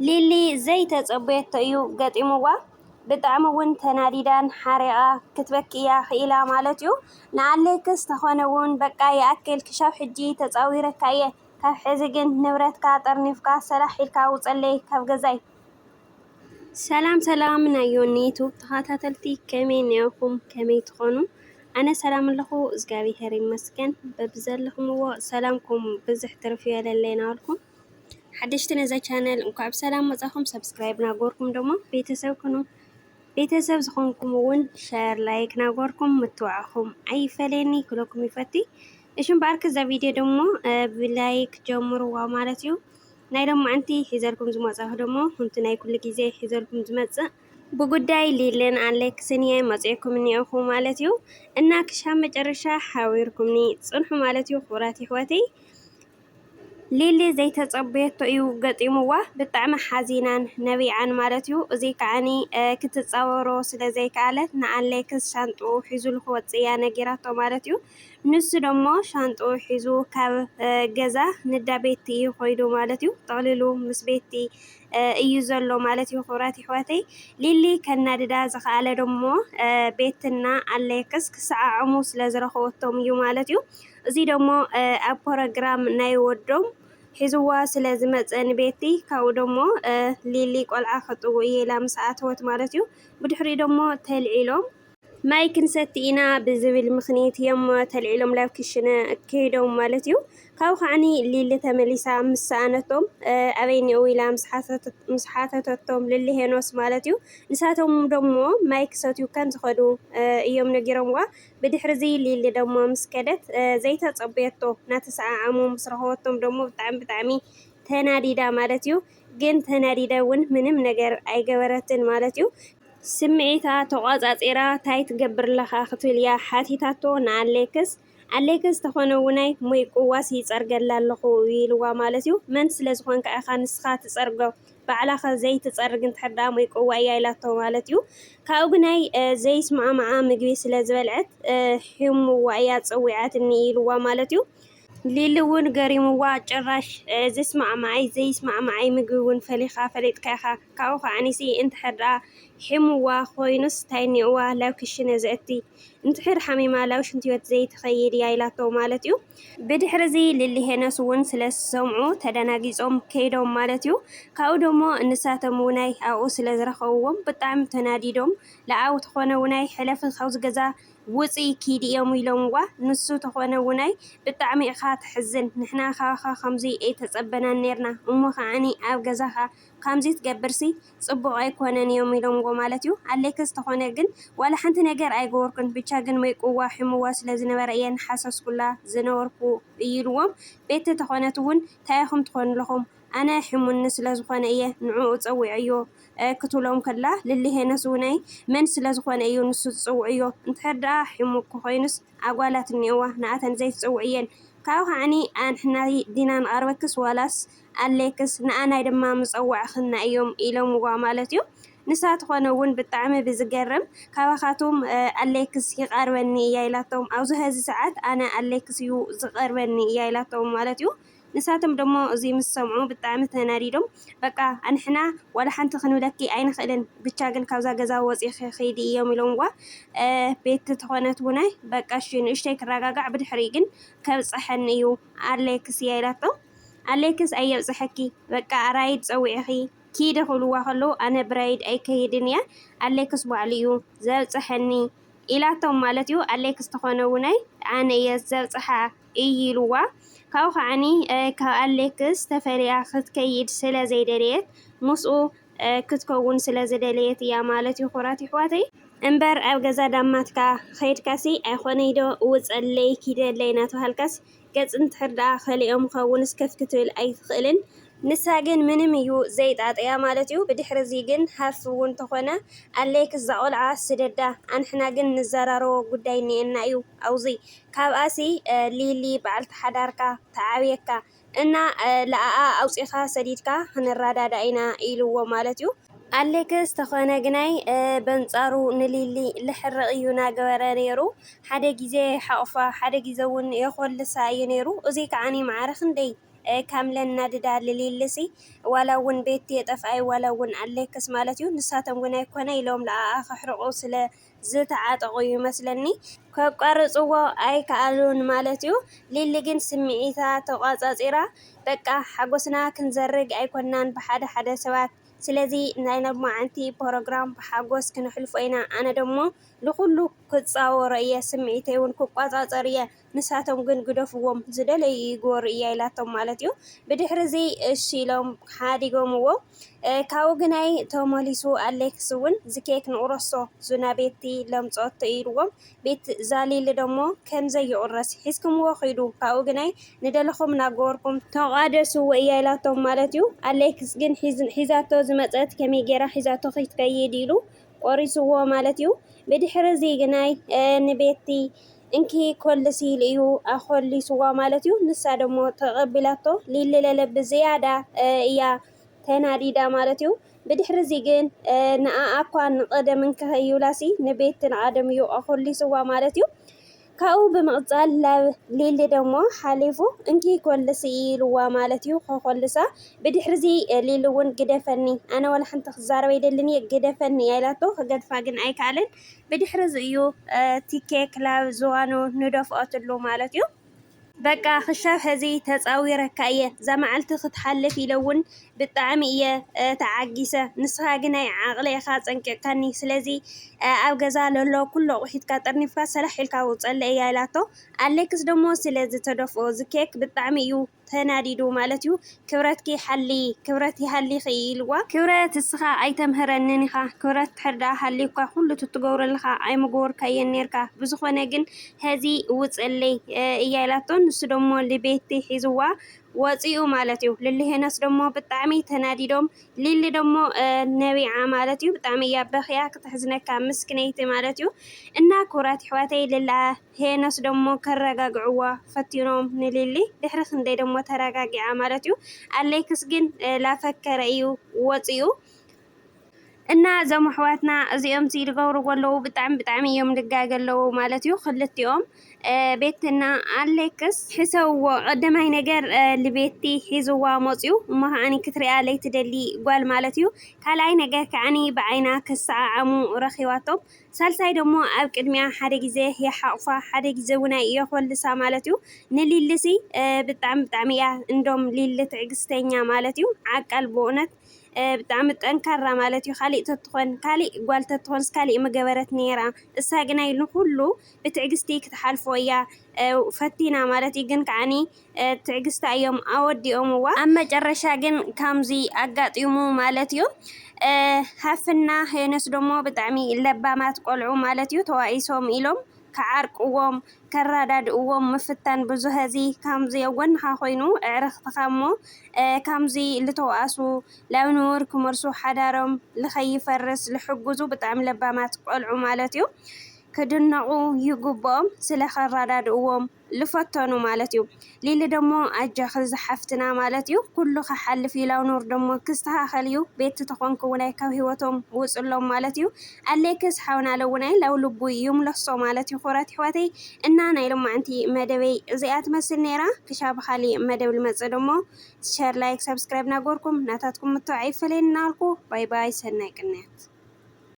ሊሊ ዘይተጸበየቶ እዩ ገጢምዋ። ብጣዕሚ እውን ተናዲዳን ሓሪቓ ክትበኪ እያ ክኢላ ማለት እዩ። ንኣሌክስ ተኾነ እውን በቃ ይኣክል፣ ክሻብ ሕጂ ተጻዊረካ እየ፣ ካብ ሕዚ ግን ንብረትካ ጠርኒፍካ ሰላሕ ኢልካ ውጸለይ ካብ ገዛይ። ሰላም ሰላም ናይ ዮኒ ዩቱብ ተኸታተልቲ፣ ከመይ እኒኦኹም? ከመይ ትኾኑ? ኣነ ሰላም ኣለኹ፣ እግዚኣብሔር ይመስገን። በብዘለኹምዎ ሰላምኩም ብዝሕ ትርፍ ይበለለይ እናበልኩም፣ ሓደሽቲ ነዛ ቻነል እንኳዕ ብሰላም መጻኹም። ሰብስክራይብ ናጎርኩም ደሞ ቤተሰብ ኩኑ። ቤተሰብ ዝኾንኩም እውን ሸር፣ ላይክ ናጎርኩም ምትዋዕኹም ኣይፈለየኒ ክለኩም ይፈቲ። እሽም በኣርክ እዛ ቪድዮ ደሞ ብላይክ ጀምርዋ ማለት እዩ። ናይ ሎማዓንቲ ሒዘልኩም ዝመጻኹ ደሞ፣ ከምቲ ናይ ኩሉ ግዜ ሒዘልኩም ዝመጽእ፣ ብጉዳይ ሊልን ኣሌክስን እየ መጺኤኩም እኒኦኹ ማለት እዩ። እና ክሻብ መጨረሻ ሓቢርኩምኒ ጽንሑ ማለት እዩ። ክቡራት ይሕወተይ፣ ሊሊ ዘይተጸበየቶ እዩ ገጢምዋ። ብጣዕሚ ሓዚናን ነቢዓን ማለት እዩ። እዚ ከዓኒ፣ እ፣ ክትጻወሮ ስለ ዘይከኣለት ንኣሌክስ ሻንጥኡ ሒዙሉ ክወጽእ እያ ነጊራቶ ማለት እዩ። ንሱ ደሞ ሻንጥኡ ሒዙ ካብ፣ እ፣ ገዛ ንዳ ቤቲ እዩ ኾይዱ ማለት እዩ። ጠቕሊሉ ምስ ቤቲ፣ እ፣ እዩ ዘሎ ማለት እዩ። ክቡራት ይሕዋተይ፣ ሊሊ ከናድዳ ዝኸኣለ ደሞ፣ እ፣ ቤትና ኣሌክስ ክሰዓዓሙ ስለ ዝረኸበቶም እዩ ማለት እዩ። እዚ ደሞ፣ እ፣ ኣብ ፕሮግራም ናይ ወዶም ሒዝዋ ስለ ዝመጸ ንቤቲ፣ ካብኡ ደሞ፣ እ፣ ሊሊ ቆልዓ ከጥቡ እየ ኢላ ምስ ኣተወት ማለት እዩ። ብድሕሪኡ ደሞ ተልዒሎም ማይ ክንሰቲ ኢና ብዝብል ምኽንያት እዮም ተልዒሎም ላብ ክሽነ ከይዶም ማለት እዩ። ካብኡ ከዓኒ ሊሊ ተመሊሳ ምስ ሰኣነቶም፣ እ፣ ኣበይ እኒአው ኢላ ምስ ሓተተቶም ሊሊ ሄኖስ ማለት እዩ። ንሳቶም ደሞ ማይ ክሰትዩ ከም ዝኸዱ፣ እ፣ እዮም ነጊሮምዋ። ብድሕሪ እዚ ሊሊ ደሞ ምስ ከደት፣ እ፣ ዘይተጸበየቶ እናተሰዓዓሙ ምስ ረኸበቶም ደሞ ብጣዕሚ፣ ብጣዕሚ ተናዲዳ ማለት እዩ። ግን ተናዲዳ እውን ምንም ነገር ኣይገበረትን ማለት እዩ። ስምዒታ ተቋጻጺራ፣ "ታይ ትገብር ኣለኻ?" ክትብል እያ ሓቲታቶ ንኣሌክስ። ኣሌክስ ተኾነ እውናይ፣ "ሞይቁዋስ ይጸርገላ ኣለኹ" ኢልዋ ማለት እዩ። "መን ስለ ዝኾንካ ኢኻ ንስኻ ትጸርጎ? ባዕላኸ ዘይትጸርግ እንድሕር ደኣ ሞይቁዋ እያ" ኢላቶ ማለት እዩ። ካብኡ ግናይ፣ እ፣ ዘይስማዕማዓ ምግቢ ስለ ዝበልዐት፣ እ፣ "ሒሙዋ እያ ጸዊዓትኒ" ኢልዋ ማለት እዩ። ሊሊ እውን ገሪምዋ፣ "ጭራሽ፣ እ፣ ዝስማዕማዓይ ዘይስማዕማዓይ ምግቢ እውን ፈሊኻ ፈሊጥካ ኢኻ። ካብኡ ከዓኒሲ እንድሕር ደኣ ሒሙዋ ኮይኑስ ታይ እኒኦዋ ላብ ክሽነ ዘእቲ? እንድሕር ሓሚማ ላብ ሽንቲ ቤት ዘይትኸይድ እያ" ኢላቶ ማለት እዩ። ብድሕሪ እዚ ሊሊ ሄኖስ እውን ስለ ዝሰምዑ ተደናጊጾም ከይዶም ማለት እዩ። ካብኡ ደሞ ንሳቶም እውናይ ኣብኡ ስለ ዝረኸብዎም ብጣዕሚ ተናዲዶም፣ "ለኣው ተኾነ እውናይ ሕለፊ ካብዚ ገዛ ውፂ ኪዲ እዮም" ኢሎምዋ። ንሱ ተኾነ እውናይ፣ "ብጣዕሚ ኢኻ ተሕዝን፣ ንሕና ካባኻ ከምዚ ኣይተጸበናን ኔርና፣ እሞ ከዓኒ ኣብ ገዛኻ ከምዚ ትገብርሲ ጽቡቕ ኣይኮነን" እዮም ኢሎምዎ ማለት እዩ። ኣሌክስ ተኾነ ግን፣ "ዋላ ሓንቲ ነገር ኣይገበርኩን፣ ብቻ ግን ሞይቁዋ ሒሙዋ ስለ ዝነበረ እየ ንሓሰስኩላ ዝነበርኩ" እዩ ኢልዎም። ቤቲ ተኾነት እውን፣ "ታይ ኢኹም ትኾኑ ኣለኹም? ኣነ ሒሙኒ ስለ ዝኾነ እየ ንዕኡ ጸዊዐዮ" እ፣ ክትብሎም ከላ፣ ሊሊ ሄኖስ እውናይ፣ "መን ስለ ዝኾነ እዩ ንሱ ዝጽውዕዮ? እንድሕር ደኣ ሒሙኪ ኮይኑስ ኣጓላት እኒኦዋ፣ ንኣተን ዘይትጽውዕየን። ካብኡ ከዓኒ ኣንሕና ዲና ንቐርበክስ ዋላስ ኣሌክስ? ንኣናይ ድማ ምጸዋዕኽና እዮም" ኢሎምዋ ማለት እዩ። ንሳ ትኾነ እውን ብጣዕሚ ብዝገርም፣ "ካባኻቱም፣ እ፣ ኣሌክስ ይቐርበኒ" እያ ኢላቶም። ኣብዚ ሀዚ ሰዓት ኣነ ኣሌክስ እዩ ዝቐርበኒ እያ ኢላቶም ማለት እዩ። ንሳቶም ደሞ እዚ ምስ ሰምዑ ብጣዕሚ ተናዲዶም፣ "በቃ ኣንሕና ዋላ ሓንቲ ክንብለኪ ኣይንኽእልን፣ ብቻ ግን ካብዛ ገዛ ወፂኺ ኺዲ" እዮም ኢሎምዋ። እ፣ ቤቲ ተኾነት እውናይ፣ "በቃ እሺ፣ ንእሽተይ ክረጋጋዕ፣ ብድሕሪኡ ግን ከብፀሐኒ እዩ ኣሌክስ" እያ ኢላቶም። "ኣሌክስ ኣየብፀሐኪ፣ በቃ ራይድ ፀዊዕኺ ኪዲ" ክብልዋ ከለዉ፣ "ኣነ ብራይድ ኣይከይድን እየ፣ ኣሌክስ ባዕሉ እዩ ዘብፀሐኒ" ኢላቶም ማለት እዩ። ኣሌክስ ተኾነ እውናይ፣ "ኣነ እየ ዘብፀሓ" እዩ ኢልዋ። ካብኡ ከዓኒ፣ እ፣ ካብ ኣሌክስ ተፈሊያ ክትከይድ ስለ ዘይደለየት፣ ምስኡ፣ እ፣ ክትከውን ስለ ዝደለየት እያ ማለት እዩ። ክቡራት ይሕዋተይ፣ እምበር ኣብ ገዛ ዳማትካ ኸይድካሲ፣ "ኣይኾነይ ዶ ውፀለይ ኪደለይ" እናተባሃልካስ፣ ገጽ እንድሕር ደኣ ከሊኦም ከውንስ ከፍ ክትብል ኣይትኽእልን። ንሳ ግን ምንም እዩ ዘይጣጠያ ማለት እዩ። ብድሕሪ እዚ ግን ሃፍ እውን ተኾነ ኣሌክስ እዛ ቆልዓ ስደዳ፣ ኣንሕና ግን ንዘራረቦ ጉዳይ እኒኤና እዩ። ኣውዚ ካብኣሲ፣ እ፣ ሊሊ በዓልቲ ሓዳርካ ተዓብየካ እና፣ እ፣ ለኣኣ ኣውፂኻ ሰዲድካ ክንረዳዳ ኢና ኢልዎ ማለት እዩ። ኣሌክስ ተኾነ ግናይ፣ እ፣ በንጻሩ ንሊሊ ልሕርቕ እዩ ናገበረ ነይሩ። ሓደ ግዜ ሓቑፋ፣ ሓደ ግዜ እውን የኾልሳ እዩ ነይሩ። እዚ ከዓኒ ማዕረ ክንደይ፣ እ፣ ካምለን ናድዳ ልሊልሲ ዋላ እውን ቤቲ የጠፍኣይ ዋላ እውን ኣሌክስ ማለት እዩ። ንሳቶም ግን ኣይኮነ ኢሎም ለኣኣ ከሕርቑ ስለ ዝተዓጠቑ ይመስለኒ። ከቋርጽዎ ኣይከኣሉን ማለት እዩ። ሊሊ ግን ስምዒታ ተቋጻጺራ፣ በቃ ሓጎስና ክንዘርግ ኣይኮናን ብሓደ ሓደ ሰባት፣ ስለዚ ናይ ሎማዓንቲ ፕሮግራም ብሓጎስ ክነሕልፎ ኢና። ኣነ ደሞ ንኹሉ ክጻወሮ እየ፣ ስምዒተይ እውን ክቋጻጸር እየ። ንሳቶም ግን ግደፍዎም፣ ዝደለዩ ይግበሩ እያ ኢላቶም ማለት እዩ። ብድሕሪ እዚ እሺ ኢሎም ሓዲጎምዎ። እ፣ ካብኡ ግናይ ተመሊሱ ኣሌክስ እውን ዝኬክ ንቑረሶ ዙና ቤቲ ለምጸቶ ኢልዎም። ቤት ዛሊሊ ደሞ ከም ዘይቑረስ ሒዝክምዎ ኺዱ፣ ካብኡ ግናይ ንደለኹም እናገበርኩም ተቋደስዎ እያ ኢላቶም ማለት እዩ። ኣሌክስ ግን ሒዝ-፣ ሒዛቶ ዝመጸት ከመይ ገይራ ሒዛቶ ኺትከይድ ኢሉ ቆሪስዎ ማለት እዩ። ብድሕሪ እዚ ግናይ፣ እ፣ ንቤቲ እንኪ ኮልሲ ኢሉ እዩ ኣኾሊስዋ ማለት እዩ። ንሳ ደሞ ተቐቢላቶ፣ ሊሊ ለለ ብዝያዳ፣ እ፣ እያ ተናዲዳ ማለት እዩ። ብድሕሪ እዚ ግን፣ እ፣ ንኣኣ እኳ ንቐደም እንከ ይብላሲ ንቤቲ ንቐደም እዩ ኣኾሊስዋ ማለት እዩ። ካብኡ ብምቕጻል ላብ ሊሊ ደሞ ሓሊፉ እንኪ ኮልሲ ኢልዋ ማለት እዩ፣ ከኾልሳ። ብድሕሪ እዚ፣ እ፣ ሊሊ እውን ግደፈኒ፣ ኣነ ዋላ ሓንቲ ክዛረብ ኣይደልን እየ፣ ግደፈኒ እያ ኢላቶ። ክገድፋ ግን ኣይከኣለን። ብድሕሪ እዚ እዩ፣ እ፣ እቲ ኬክ ላብ ዝባኑ ንደፍኦትሉ ማለት እዩ። በቃ ክሻብ ሕዚ ተጻዊረካ እየ፣ እዛ መዓልቲ ክትሓልፍ ኢለ እውን ብጣዕሚ እየ፣ እ፣ ተዓጊሰ። ንስኻ ግናይ ዓቕሊ ኢኻ ጸንቂቕካኒ። ስለዚ፣ እ፣ ኣብ ገዛ ለሎ ኩሉ ኣቑሒትካ ጠርኒፍካ ሰላሕ ኢልካ ውጸለ እያ ኢላቶ። ኣሌክስ ደሞ ስለ ዝተደፍኦ እዚ ኬክ ብጣዕሚ እዩ ተናዲዱ ማለት እዩ። ክብረትኪ ሓሊ፣ ክብረት ይሃሊኺ ኢልዋ። ክብረት እስኻ ኣይተምህረንን ኢኻ። ክብረት ድሕር ደኣ ሃልዩካ ኩሉ ትትገብሮ ኣለኻ ኣይምገበርካየን ኔርካ። ብዝኾነ ግን ሐዚ ውፅለይ፣ እ፣ እያ ኢላቶ። ንሱ ደሞ ልቤቲ ሒዝዋ ወፂኡ ማለት እዩ። ልሊ ሄኖስ ደሞ ብጣዕሚ ተናዲዶም። ሊሊ ደሞ፣ እ፣ ነቢዓ ማለት እዩ። ብጣዕሚ እያ በኽያ ክተሕዝነካ ምስክነይቲ ማለት እዩ። እና ክቡራት ኣሕዋተይ ልላ ሄኖስ ደሞ ከረጋግዕዋ ፈቲኖም ንሊሊ። ድሕሪ ክንደይ ደሞ ተረጋጊዓ ማለት እዩ። ኣሌክስ ግን፣ እ፣ ላፈከረ እዩ ወፂኡ። እና እዞም ኣሕዋትና እዚኦም ሲ ዝገብሩ ዘለዉ ብጣዕሚ ብጣዕሚ እዮም ልጋገ ኣለዉ ማለት እዩ። ክልቲኦም፣ እ፣ ቤትና ኣሌክስ ሕሰብዎ። ቀዳማይ ነገር፣ እ፣ ልቤቲ ሒዝዋ መፅዩ እሞ ከዓኒ ክትሪኣ ለይትደሊ ጓል ማለት እዩ። ካልኣይ ነገር ከዓኒ ብዓይና ክሰዓዓሙ ረኺባቶም። ሳልሳይ ደሞ ኣብ ቅድሚያ ሓደ ግዜ የሓቑፋ፣ ሓደ ግዜ እውን የኾልሳ ማለት እዩ። ንሊልሲ፣ እ፣ ብጣዕሚ ብጣዕሚ እያ እንዶም ሊሊ ትዕግስተኛ ማለት እዩ። ዓቃል ብእውነት፣ እ፣ ብጣዕሚ ጠንካራ ማለት እዩ። ካሊእ ተትኾን፣ ካሊእ ጓል ተትኾንስ ካሊእ ምገበረት ነይራ። እሳ ግናይ ንኹሉ ብትዕግስቲ ክትሓልፎ እያ፣ እ፣ ፈቲና ማለት እዩ። ግን ከዓኒ፣ እ፣ ትዕግስታ እዮም ኣወዲኦምዋ። ኣብ መጨረሻ ግን ከምዚ ኣጋጢሙ ማለት እዩ። እ፣ ሃፍና ሄኖስ ደሞ ብጣዕሚ ለባማት ቆልዑ ማለት እዩ። ተዋኢሶም ኢሎም ክዓርቅዎም፣ ከረዳድእዎም ምፍታን ብዙ ሀዚ ከምዚ ኣብ ጎንኻ ኮይኑ ኣዕርኽትኻ እሞ፣ እ፣ ከምዚ ልተዋእሱ ላብ ንቡር ክመልሱ ሓዳሮም ልኸይፈርስ ልሕግዙ ብጣዕሚ ለባማት ቆልዑ ማለት እዩ። ክድነቑ ይግብኦም ስለ ከረዳድእዎም ልፈተኑ ማለት እዩ። ሊሊ ደሞ ኣጆኺ ዝሓፍትና ማለት እዩ። ኩሉ ክሓልፍ እዩ። ላብ ንቡር ደሞ ክስተኻኸል እዩ። ቤቲ ተኾንኪ እውን ካብ ህይወቶም ውፅሎም ማለት እዩ። ኣሌክስ ሓውና ለውናይ ላብ ልቡ ይምለሶ ማለት እዩ። ክቡራት ኣሕዋተይ እና ናይ ሎማዓንቲ መደበይ እዚኣ ትመስል ነይራ። ክሻብ ኻሊእ መደብ ልመፅእ ደሞ ሸር፣ ላይክ፣ ሰብስክራይብ ናገርኩም ናታትኩም ምትብባዕ ኣይፈለየና እናበልኩ ባይ ባይ፣ ሰናይ ቅንያት።